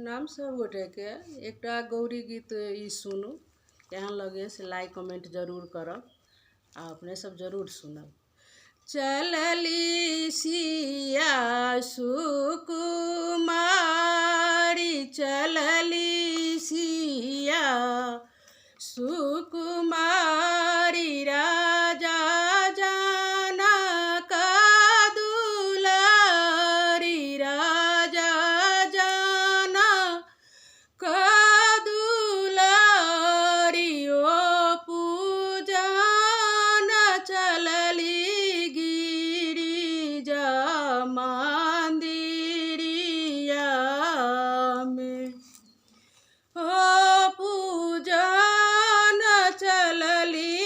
प्रणाम सब गोटेके। एकटा गौरी गीत ई सुनू, केहन लगैए से लाइक कमेंट जरूर करब आ अपने सब जरूर सुनब। चलली सिया सुकुमारी, चलली सिया सुकुमारी, राजा जनक दुलारी, राजा जनक दुलारी, ओ पूजन चलली गिरिजा मंदिरिया में, ओ पूजन चलली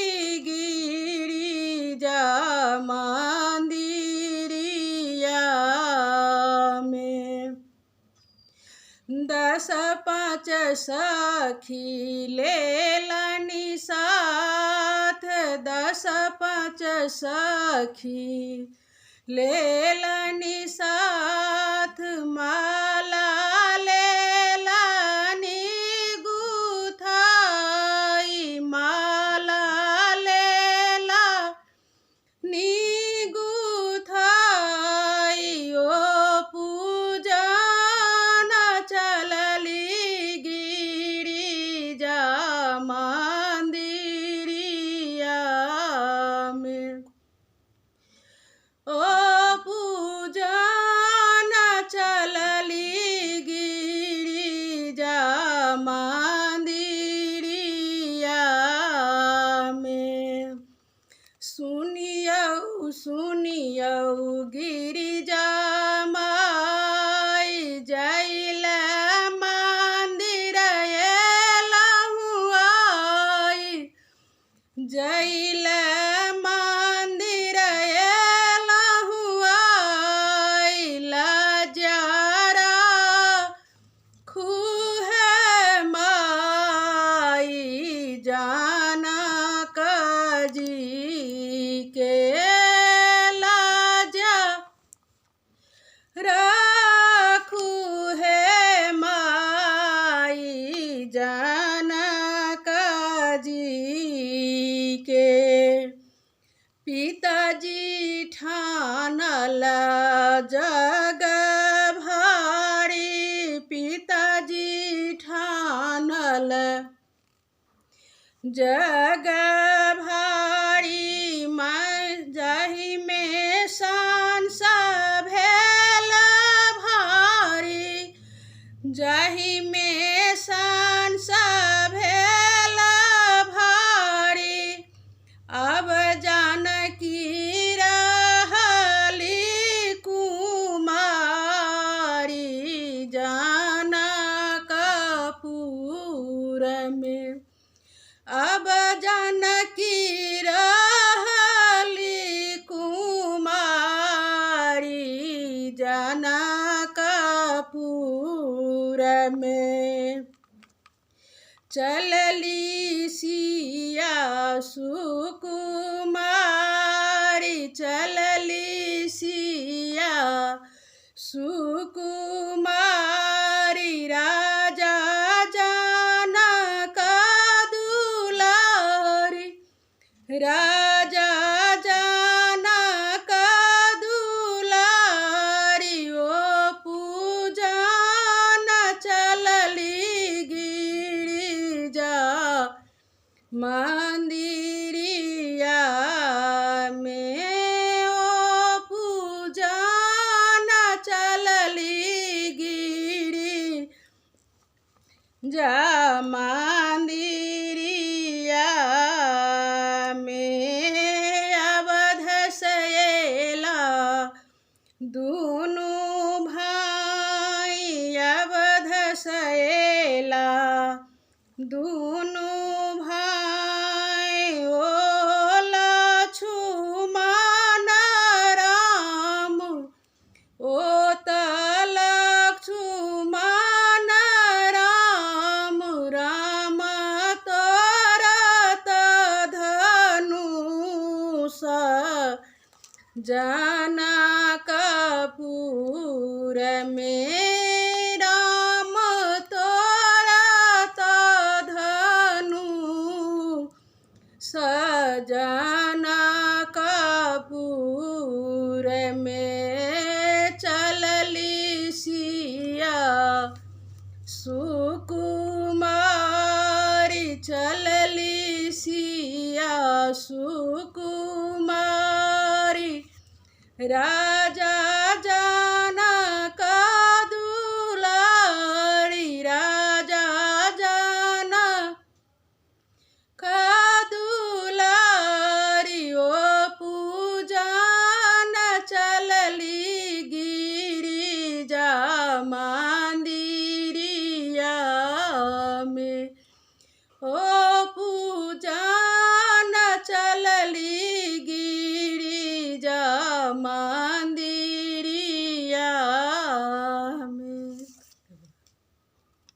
गिरिजा मंदिरिया में। 10 5 सखी लेलनि साथ, 10 5 सखी लेलनि साथ, माला लेलनि गुथाई, माला लेलनि गुथाई, ओ पूजन चलली गिरिजा मंदिरिया में, ओ पूजन चलली गिरिजा मंदिरिया में। सुनियौ सुनियौ गिरिजा माई, जैले मंदिर एलहुँ आई, जैले मंदिर एलहुँ आई, लज्जा राखू हे माई, जनक जी के लज्जा राखू हे माई, जनक जी के। पिताजी ठानल जग भारी, पिताजी ठानल जग भारी, जाहि में संस भेल भारी, जाहि में संस भेल भारी, अब जानकी रहली कुमारी, जनकपुर में, अब जानकी रहली कुमारी, जनकपुर में। चलली सिया सुकुमारी, चलली सिया सुकुमारी, राजा जनक दुलारी, राजा जनक दुलारी, ओ पूजन चलली गिरिजा मंदिरिया में, ओ पूजन चलली गिरिजा मंदिरिया में। अवध से अयला दुनू भाई, अवध से अयला दुनू भाई, ओ लक्ष्मण राम, ओ त लक्ष्मण राम, राम तोरत धनुष जनकपुर में, राम सुकुमारी चलली सिया सुकुमारी।